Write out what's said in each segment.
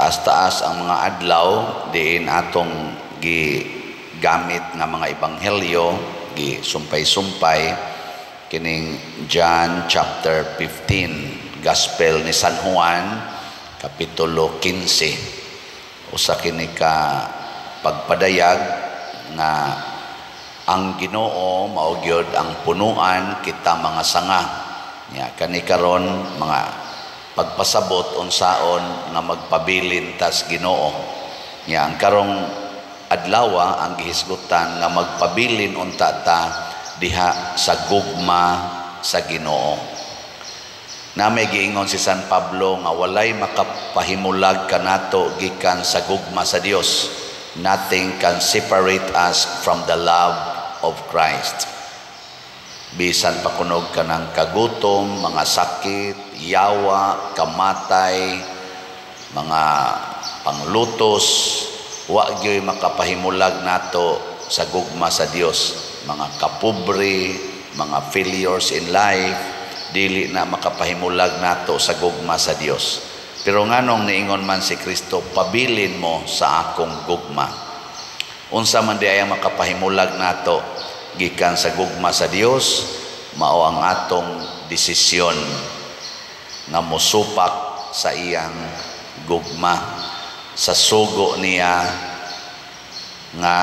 Taas-taas ang mga adlaw diin atong gigamit nga mga ebanghelyo, gi sumpay-sumpay kining John chapter 15, Gospel ni San Juan kapitulo 15. Usa kini ka pagpadayag nga ang Ginoo mao gyud ang punuan, kita mga sanga. Nya kani karon mga pagpasabot unsaon nga magpabilin tas Ginoo. Nya ang karong adlawa ang gihisgutan nga magpabilin unta ta diha sa gugma sa Ginoo. Na may giingon si San Pablo nga walay makapahimulag kanato gikan sa gugma sa Dios. Nothing can separate us from the love of Christ. Bisan pa kunog kanang kagutom, mga sakit, yawa, kamatay, mga panglutos, wa gyoy makapahimulag nato sa gugma sa Dios. Mga kapobre, mga failures in life, dili na makapahimulag nato sa gugma sa Dios. Pero nganong niingon man si Kristo, "Pabilin mo sa akong gugma"? Unsa man di ay ang makapahimulag nato gikan sa gugma sa Dios? Mao ang atong desisyon nga mosupak sa iyang gugma, sa sugo niya nga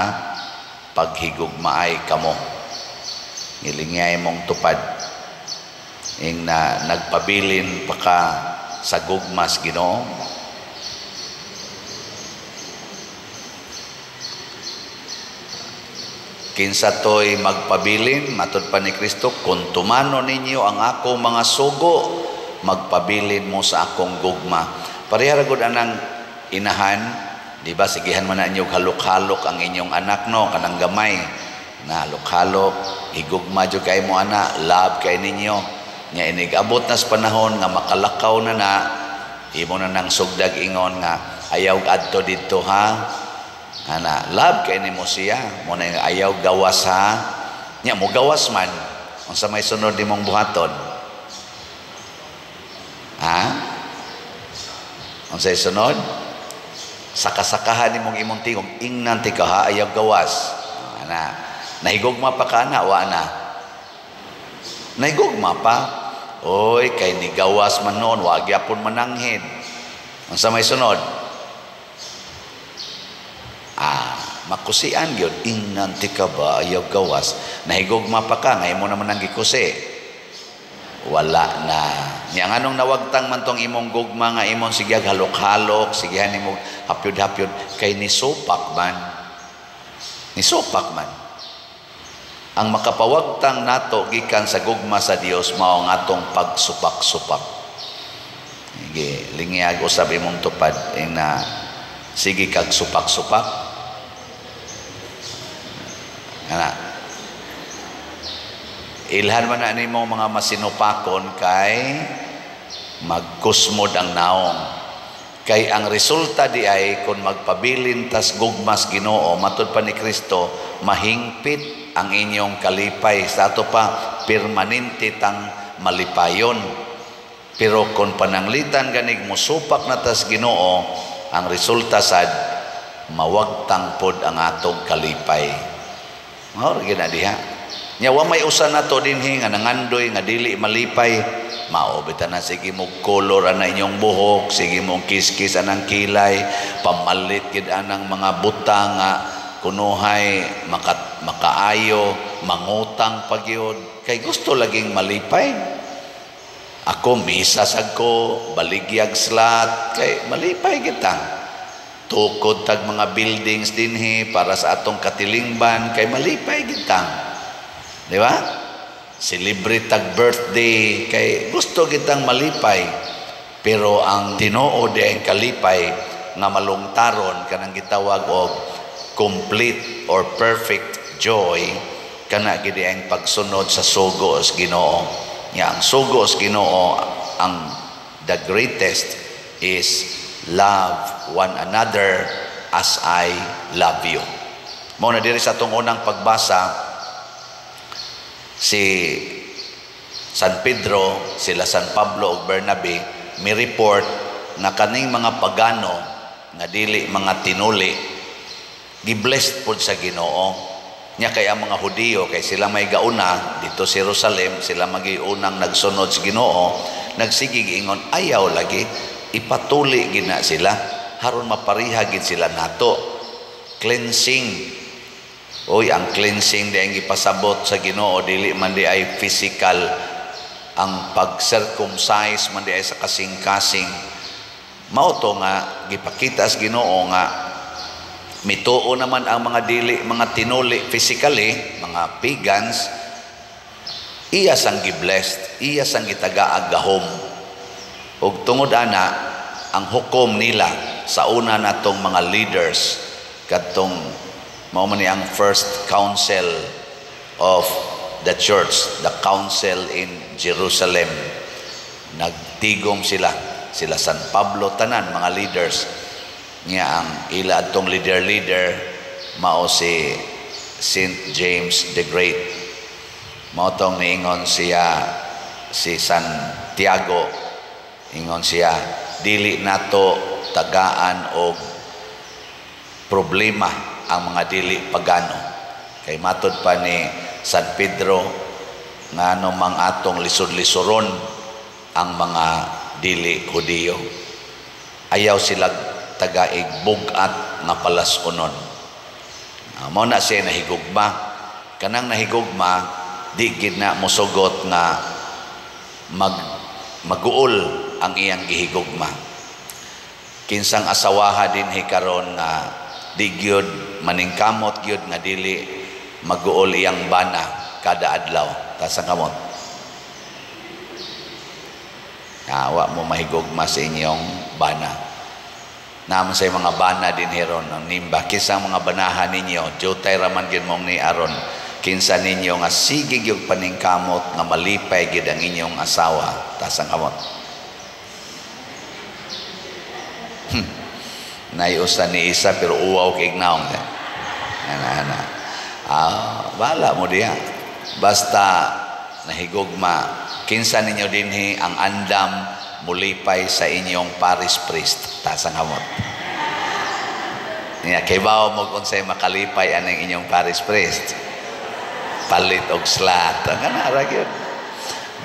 paghigugmaay kamo. Ngilingay mong tupad ing na nagpabilin pa ka sa gugmas Ginoo. Kinsa to'y magpabilin? Matud pa ni Kristo, "Kung tumano ninyo ang akong mga sugo, magpabilin mo sa akong gugma." Pareha ra gud anang inahan, di ba? Sigihan man na inyo halok-halok ang inyong anak, no, kanang gamay. Na halok-halok, higugma jud kay mo ana, love kay ninyo. Nya inig abot na sa panahon nga makalakaw na na, imo na nang sugdag ingon nga ayaw adto didto ha. Ana, love kay nimo siya, mo na ayaw gawas ha. Nya mo gawas man, unsa may sunod nimong buhaton? Ha? Unsay sunod? Sakasakahan nimong imong tingog, ingnan ti ka ha, ayaw gawas. Ana, nahigugma pa ka na, wa na? Nahigugma pa. Oy, kay nigawas man noon, wa gyapon mananghid. Unsa may sunod? Ah, makusian gyud, ingnan ti ka ba, ayaw gawas. Nahigugma pa ka, ngayon mo naman ang gikusi. Wala na. Nya nganong nawagtang man tong imong gugma nga imong sigyag halok-halok, sigihan nimo hapyod-hapyod, kay nisupak man. Nisupak man. Ang makapawagtang nato gikan sa gugma sa Dios mao ang atong pagsupak-supak. Sige, lingiyag usab imong tupad ing na sige kag supak-supak. Ana. Ilhan man na nimo mga masinupakon kay magkusmod ang naong. Kay ang resulta di ay kung magpabilin tas gugmas Ginoo, matud pa ni Kristo, mahingpit ang inyong kalipay. Sa ato pa, permanente tang malipayon. Pero kung pananglitan ganig musupak na tas Ginoo, ang resulta sad mawagtang pod ang atong kalipay. Mao ra gyud na diha. Nya wa may usa nato dinhi nga nangandoy nga dili malipay. Mao bitaw na sige mo color ana inyong buhok, sige mo kiskis anang kilay, pamalit gid anang mga butang nga kunuhay makaayo, mangutang pa gyud kay gusto laging malipay. Ako misa sad ko, baligyag slot kay malipay kita. Tukod tag mga buildings dinhi para sa atong katilingban kay malipay kita. Di ba? Celebrate tag birthday kay gusto kitang malipay. Pero ang tinuod ang kalipay nga malungtaron kanang gitawag og complete or perfect joy, kana gid ang pagsunod sa sugo sa Ginoo. Nya ang sugo sa Ginoo, ang the greatest is love one another as I love you. Mao na diri sa atong unang pagbasa, si San Pedro, sila San Pablo ug Bernabe mi report na kaning mga pagano nga dili mga tinuli, giblessed pod sa Ginoo. Nya kay ang mga Hudiyo, kay sila may gauna dito sa Jerusalem, sila magiunang nagsunod sa Ginoo, nagsige giingon, "Ayaw lagi, ipatuli gina sila haron mapariha gid sila nato." Cleansing. Oy, ang cleansing di ang gipasabot sa Ginoo, dili man di ay physical ang pag-circumcise man di ay sa kasing-kasing. Mao to nga gipakita sa Ginoo nga mituo naman ang mga dili mga tinuli physically, mga pagans, iya sang giblessed, iya sang gitagaag gahom. Ug tungod ana, ang hukom nila sa una natong mga leaders, kadtong mao man ni ang first council of the church, the council in Jerusalem. Nagtigom sila, sila San Pablo, tanan mga leaders. Niya ang ila atong leader-leader mao si Saint James the Great. Mao tong niingon siya, si Santiago, ingon siya, "Dili nato tagaan og problema ang mga dili pagano." Kay matod pa ni San Pedro, ngano mang atong lisod-lisoron ang mga dili Hudiyo? Ayaw sila tagaig bugat nga palas-unon. Mao na siya nahigugma. Kanang nahigugma, di gid na mosugot nga maguol ang iyang gihigugma. Kinsang asawaha dinhi karon nga di gyud maningkamot gyud nga dili maguol iyang bana kada adlaw? Taas ang kamot. Wa mo mahigugma sa inyong bana. Naman sa mga bana din heron ng nimba. Kinsa mga banahan ninyo, jutay raman gyud mong ni aron. Kinsa ninyo nga sige gyud paningkamot nga malipay gyud ang inyong asawa? Taas ang kamot. Naiusa ni isa pero uwaw kay naong. Ana ana. Bala mo diya. Basta nahigugma. Kinsa ninyo dinhi ang andam mulipay sa inyong parish priest? Taas ang kamot. Niya, kay bawo mo kung sa'yo makalipay anang inyong parish priest. Palit og slat. Ang kana ra gyud.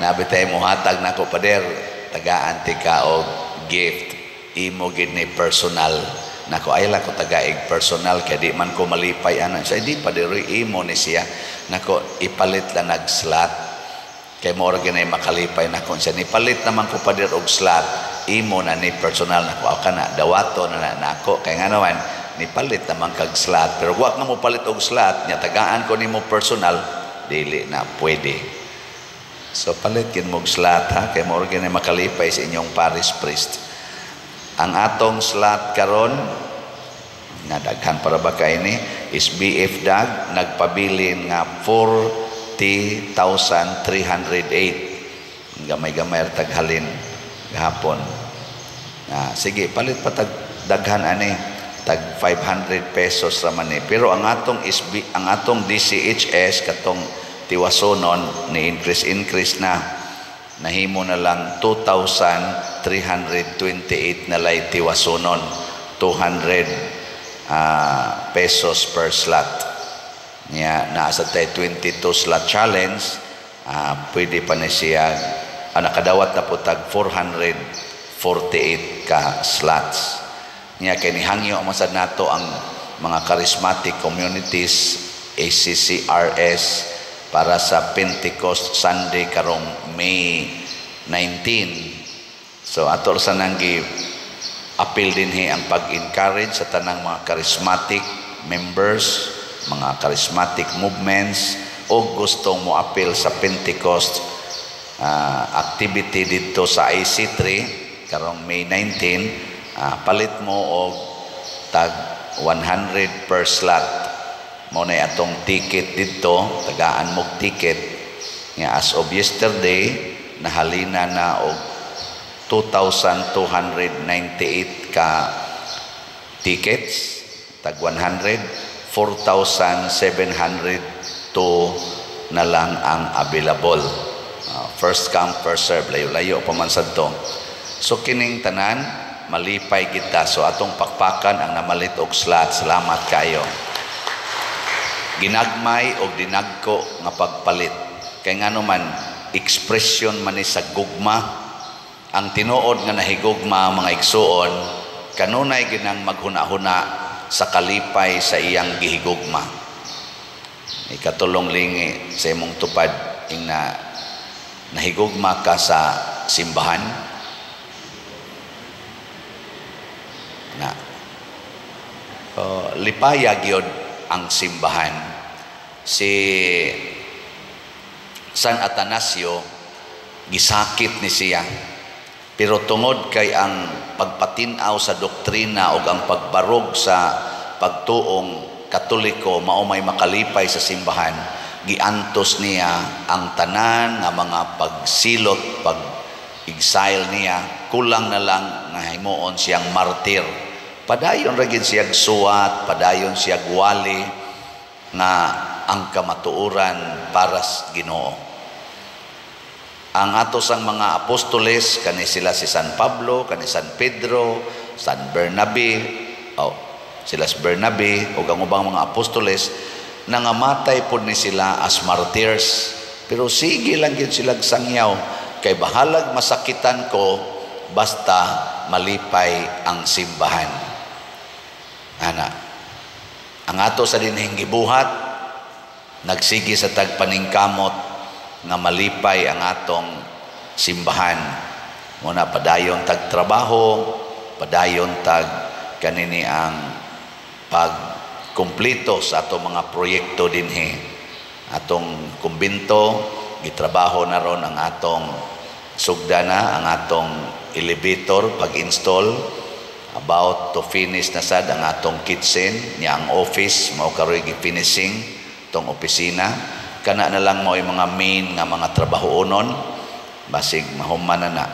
Nabi tayo muhatag nako, "Pader, tagaan ti ka og gift. Imo gid ni personal." Nako, ay lang ko tagaig personal kay di man ko malipay ana. Siya di, pader, imo ni siya. Nako, ipalit lang nag slat. Kay mo ra ginay makalipay nako siya. "Nipalit naman ko, pader, og slat. Imo na ni personal." Nako, aw kana dawato na na nako. Kay nga naman nipalit naman kag slat. Pero wa nga mo palit og slat, nya tagaan ko nimo personal, dili na pwede. So palit gid mo og slat ha, kay mo ra ginay makalipay sa inyong parish priest. Ang atong slot karon nga daghan para ba kay ni is BF Dag, nagpabilin nga 40,308. Gamay-gamay ra taghalin gahapon. Sige, palit pa tag daghan ani, tag 500 pesos ra man ni. Pero ang atong SB, ang atong DCHS katong tiwasonon ni increase increase na, nahimo na lang 2,328 na lay tiwasonon, 200 pesos per slot. Nya naa sa tay 22 slot challenge, pwede pa na siya, nakadawat na po tag 448 ka slots. Nya kay nihangyo masad nato ang mga charismatic communities, ACCRS, para sa Pentecost Sunday karong May 19. So ato sa nang gi appeal dinhi ang pag-encourage sa tanang mga charismatic members, mga charismatic movements o gustong mo appeal sa Pentecost activity dito sa IC3 karong May 19, palit mo og tag 100 per slot. Mao na atong ticket dito, tagaan mo ticket. Nga as of yesterday, nahalina na og 2,298 ka tickets, tag 100, 4,702 na lang ang available. First come, first serve, layo-layo pa man sad to. So kining tanan, Malipay kita. So atong pakpakan ang namalit og slot. Salamat kayo. Ginagmay og dinagko nga pagpalit. Kay ngano man, expression man ni sa gugma. Ang tinuod nga nahigugma, mga igsuon, kanunay ginang maghuna-huna sa kalipay sa iyang gihigugma. Ikatulong lingi sa imong tupad ing na nahigugma ka sa simbahan na lipaya gyud ang simbahan. Si San Atanasio, gisakit ni siya, pero tungod kay ang pagpatin-aw sa doktrina o ang pagbarog sa pagtuong Katoliko mao may makalipay sa simbahan, giantos niya ang tanan nga mga pagsilot, pag exile niya. Kulang na lang nga himuon siyang martir. Padayon ra gid siyag suwat, padayon siyag wali nga ang kamatuoran para sa Ginoo. Ang ato sang mga apostoles, kani sila si San Pablo, kani San Pedro, San Bernabe, oh, sila si Bernabe ug ang ubang mga apostoles, nangamatay pod ni sila as martyrs, pero sige lang gyud sila sangyaw kay bahalag masakitan ko basta malipay ang simbahan. Ana ang ato sa dinhing gibuhat, nagsige sa tagpaningkamot nga malipay ang atong simbahan. Muna padayon tag trabaho, padayon tag kanini ang pagkumpleto sa atong mga proyekto dinhi. Atong kumbinto, gitrabaho na ron ang atong sugda na, ang atong elevator pag-install, about to finish na sad ang atong kitchen, niya ang office, mao karoy gi-finishing tong opisina. Kana na lang mao mga main nga mga trabahoonon, basig mahuman na na.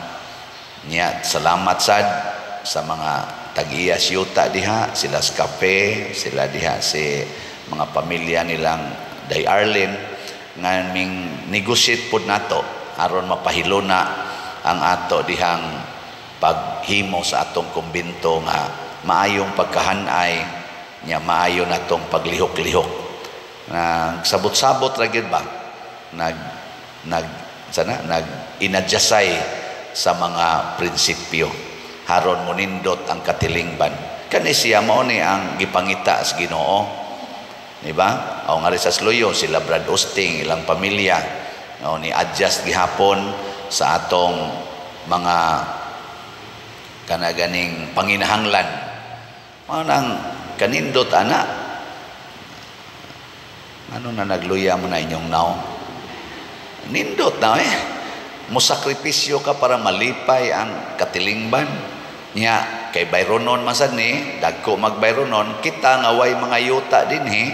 Niya salamat sad sa mga tag-iya yuta diha, sila sa kape, sila diha si mga pamilya nilang Day Arlene, nga ming negotiate pod nato aron mapahiluna ang ato dihang paghimo sa atong kumbinto nga maayong pagkahanay nya maayo natong paglihok-lihok. Nagsabot-sabot ra gyud ba, nag nag sana nag inadjustay sa mga prinsipyo haron monindot ang katilingban. Kani siya mao ni ang gipangita sa Ginoo, di ba? Aw nga sa Sluyo sila Brad Osting, ilang pamilya, o ni adjust gihapon sa atong mga kanaganing panginahanglan. Mao nang kanindot ana. Ano na nagluya mo na inyong naong? Nindot na eh. Musakripisyo ka para malipay ang katilingban. Nya, kay Byronon masad ni, dagko magbayronon, kita nga way mga yuta dinhi,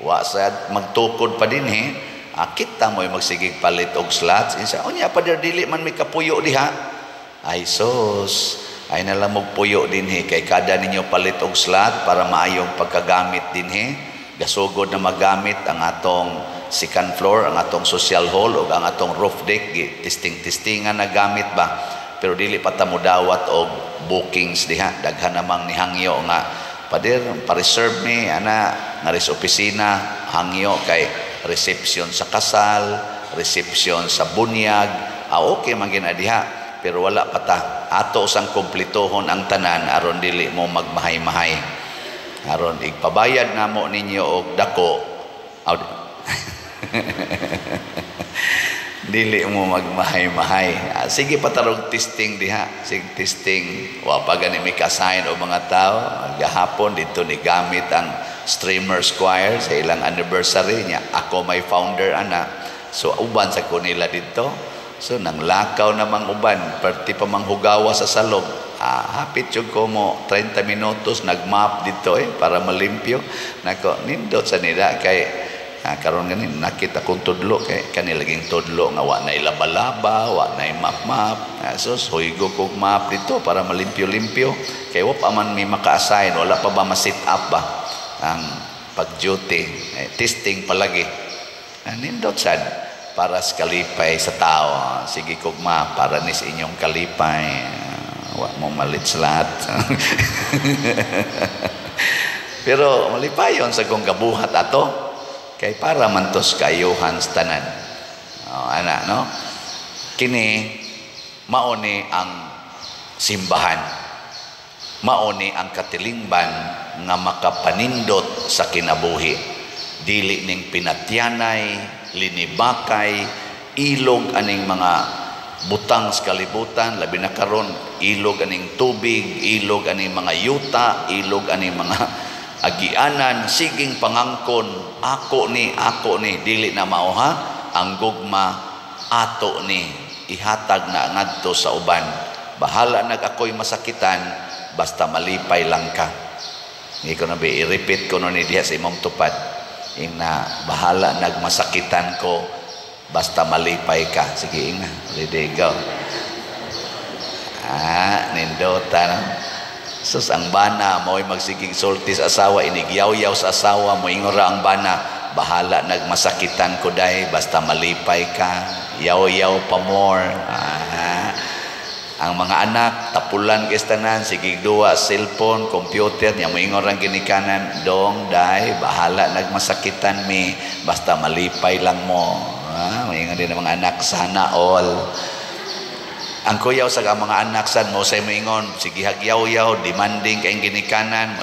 wa sad magtukod pa dinhi, kita mo'y magsigig palit og slots. Insa, unya pa dili man may kapuyo diha. Ay sos, ay nalang magpuyo dinhi kay kada ninyo palit og slot para maayong pagkagamit dinhi. Gasugod na magamit ang atong second floor, ang atong social hall ug ang atong roof deck, testing-testingan na gamit ba. Pero dili pa ta modawat og bookings diha. Daghan namang nihangyo nga pader pa-reserve ni ana nga ris opisina hangyo kay reception sa kasal, reception sa bunyag. Okay man gina diha, pero wala pa ta. Ato sang kumpletohon ang tanan aron dili mo magmahay-mahay. Aron igpabayad namo ninyo og dako. Dili mo magmahay-mahay. Sige patarog testing diha. Sige testing. Wa pa gani may kasign o mga tao. Gahapon dito ni gamit ang Streamers Choir sa ilang anniversary niya. Ako may founder ana. So uban sa kunila dito. So nanglakaw namang uban, perti pa manghugawa sa salog. Hapit jud ko mo 30 minutos nagmap dito para malimpyo. Nako nindot sa nila kay karon gani nakita kong tudlo kay kani laging tudlo nga wa nay laba-laba, wa nay map-map. So huygo kog map dito para malimpyo-limpyo kay wa pa man may maka-assign, wala pa ba ma-set up ba ang pag-duty, testing palagi. Nindot sad para sa kalipay sa tao. Sige kog map para ni sa inyong kalipay. Wa mo malit sa lahat. Pero malipayon sa kong gabuhat ato kay para man tos kayuhan sa tanan. Oh, ana, no? Kini mao ni ang simbahan. Mao ni ang katilingban nga makapanindot sa kinabuhi. Dili ning pinatyanay, linibakay, ilog aning mga butang sa kalibutan, labi na karon ilog aning tubig, ilog aning mga yuta, ilog aning mga agianan, siging pangangkon, ako ni, ako ni. Dili na mao, ha. Ang gugma, ato ni, ihatag na ngadto sa uban. Bahala nag ako'y masakitan, basta malipay lang ka. Hindi ko na ba, i-repeat ko no ni diha sa imong tupad. Ina, bahala nagmasakitan ko, basta malipay ka. Sige, ina, ready, go. Ah, nindota, no? Sus, ang bana, mo'y magsigig sulti sa asawa, inigyaw-yaw sa asawa, moingon ra ang bana, "Bahala nagmasakitan ko day, basta malipay ka, yaw-yaw pa more." Ah, ang mga anak, tapulan kay tanan, sige duwa, cellphone, computer, nya moingon rang ginikanan, "Dong, day, bahala nagmasakitan mi, basta malipay lang mo." Ah, moingon din ang mga anak, sana all. Ang kuyaw sa mga anak sad mo say moingon, sige hagyaw-yaw, demanding kay ginikanan,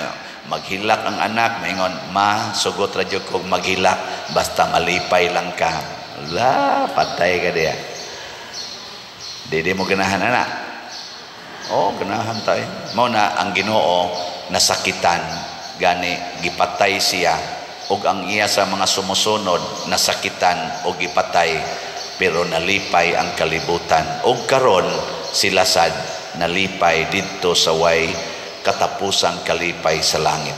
maghilak ang anak, moingon, "Ma, sugot ra jud kog maghilak, basta malipay lang ka." La, patay ka diya. Di di mo ganahan ana. Oh, ganahan tayo. Mao na ang Ginoo nasakitan, gani gipatay siya ug ang iya sa mga sumusunod nasakitan og gipatay, pero nalipay ang kalibutan og karon sila sad nalipay didto sa way katapusang kalipay sa langit.